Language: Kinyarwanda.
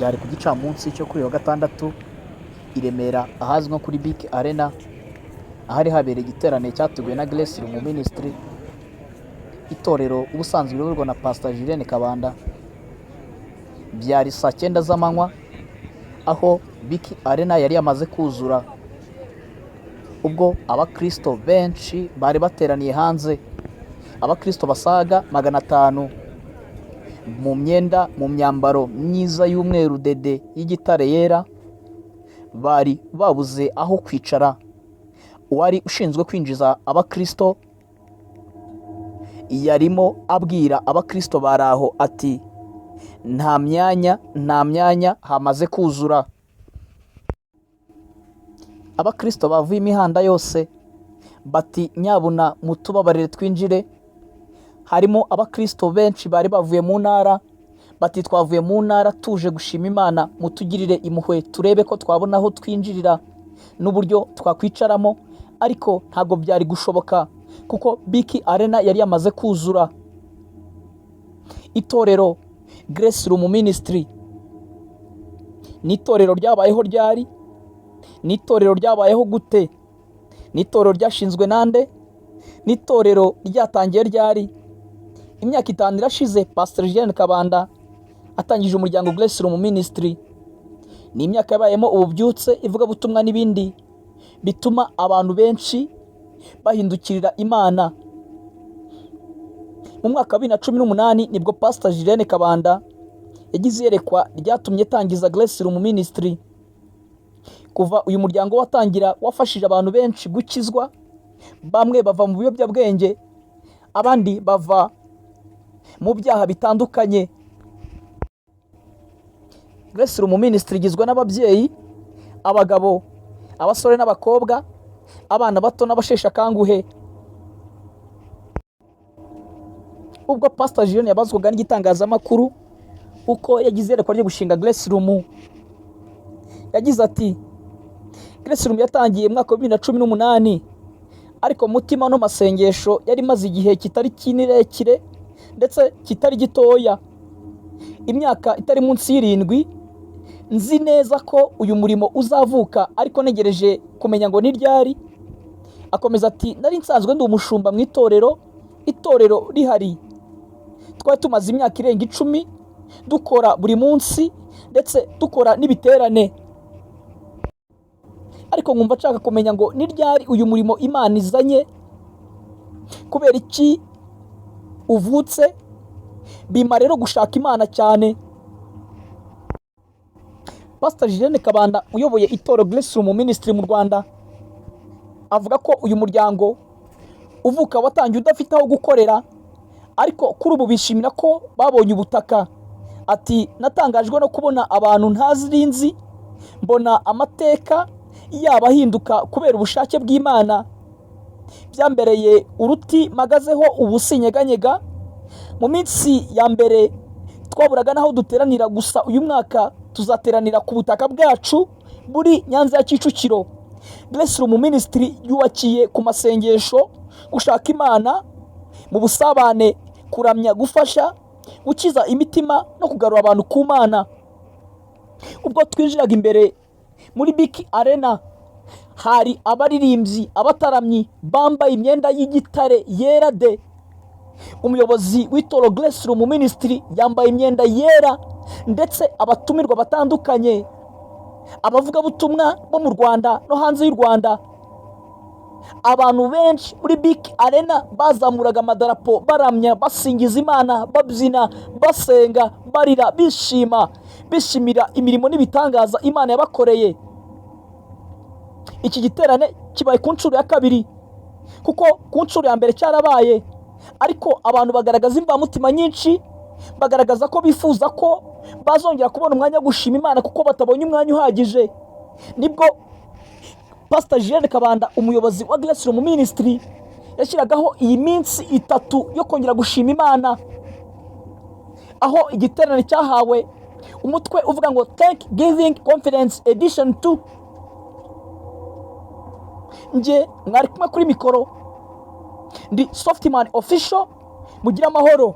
Byari ku gicamunsi cyo kuri uyu wa gatandatu i Remera, ahazwi nko kuri BK Arena, ahari habereye igiterane cyateguwe na Grace Room Ministry, itorero ubusanzwe riyoborwa na Pastor Julienne Kabanda. Byari saa 9 z'amanywa, aho BK Arena yari yamaze kuzura, ubwo abakristo benshi bari bateraniye hanze, abakristo basaga 500, mu myenda, mu myambaro myiza y'umweru dede, y'igitare, yera, bari babuze aho kwicara. Uwari ushinzwe kwinjiza abakristo yarimo abwira abakristo bari aho ati: "Nta myanya, nta myanya, hamaze kuzura." Abakristo bavuye imihanda yose bati: "Nyabuna mutubabarire twinjire." Harimo abakristo benshi bari bavuye mu ntara, bati: "Twavuye mu ntara tuje gushima Imana, mutugirire impuhwe turebe ko twabona aho twinjirira n'uburyo twakwicaramo." Ariko ntabwo byari gushoboka kuko BK Arena yari yamaze kuzura. Itorero Grace Room Ministry ni itorero ryabayeho ryari? Ni itorero ryabayeho gute? Ni itorero ryashinzwe nande? Ni itorero ryatangiye ryari? Imyaka 5 irashize Pastor Julienne Kabanda atangije umuryango Grace Room Ministry. Ni imyaka yabayemo ububyutse, ivugabutumwa n'ibindi bituma abantu benshi bahindukirira Imana. Mu mwaka wa 2018 nibwo Pastor Julienne Kabanda yagize iyerekwa ryatumye atangiza Grace Room Ministry. Kuva uyu muryango watangira, wafashije abantu benshi gukizwa, bamwe bava mu biyobyabwenge, abandi bava mu byaha bitandukanye. Grace Room Ministry igizwe n'ababyeyi, abagabo, abasore n'abakobwa, abana bato n'abasheshe akanguhe. Ubwo Pastor Julienne yabazwaga n'igitangazamakuru uko yagize iyerekwa ryo gushinga Grace Room, yagize ati: "Grace Room yatangiye mu mwaka wa 2018, ariko mu mutima no masengesho yari imaze igihe kitari kirekire ndetse kitari gitoya, imyaka itari munsi y'7. Nzi neza ko uyu murimo uzavuka, ariko ntegereje kumenya ngo ni ryari." Akomeza ati: "Nari nsanzwe ndi umushumba mu itorero, itorero rihari twari tumaze imyaka irenga 10 dukora buri munsi, ndetse dukora n'ibiterane, ariko nkumva nshaka kumenya ngo ni ryari uyu murimo Imana izanye, kubera iki uvutse. Bima rero gushaka Imana cyane." Pastor Julienne Kabanda uyoboye itorero Grace Room Ministry mu Rwanda avuga ko uyu muryango uvuka watangiye udafite aho gukorera, ariko kuri ubu bishimira ko babonye ubutaka. Ati: "Natangajwe no kubona abantu ntazi nzi, mbona amateka yaba ahinduka kubera ubushake bw'Imana. Byambereye uruti mpagazeho ubu, sinyeganyega. Mu minsi ya mbere twaburaga n'aho duteranira, gusa uyu mwaka tuzateranira ku butaka bwacu buri Nyanza ya Kicukiro." Grace Room Ministry yubakiye ku masengesho, gushaka Imana mu busabane, kuramya, gufasha, gukiza imitima no kugarura abantu ku Mana. Ubwo twinjiraga imbere muri BK Arena, hari abaririmbyi, abataramyi bambaye imyenda y'igitare yera de. Umuyobozi w'itorero Grace Room Ministry yambaye imyenda yera, ndetse abatumirwa batandukanye, abavugabutumwa bo mu Rwanda no hanze y'u Rwanda. Abantu benshi muri BK Arena bazamuraga amadarapo, baramya, basingiza Imana, babyina, basenga, barira, bishima, bishimira imirimo n'ibitangaza Imana yabakoreye. Iki giterane kibaye ku nshuro ya kabiri, kuko ku nshuro ya mbere cyarabaye, ariko abantu bagaragaza imbamutima nyinshi, bagaragaza ko bifuza ko bazongera kubona umwanya wo gushima Imana kuko batabonye umwanya uhagije. Nibwo Pastor Julienne Kabanda, umuyobozi wa Grace Room Ministry, yashyiragaho iyi minsi 3 yo kongera gushima Imana, aho igiterane cyahawe umutwe uvuga ngo "Thanksgiving Conference Edition 2". Njye mwari kumwe kuri mikoro ndi Softman Official. Mugire amahoro.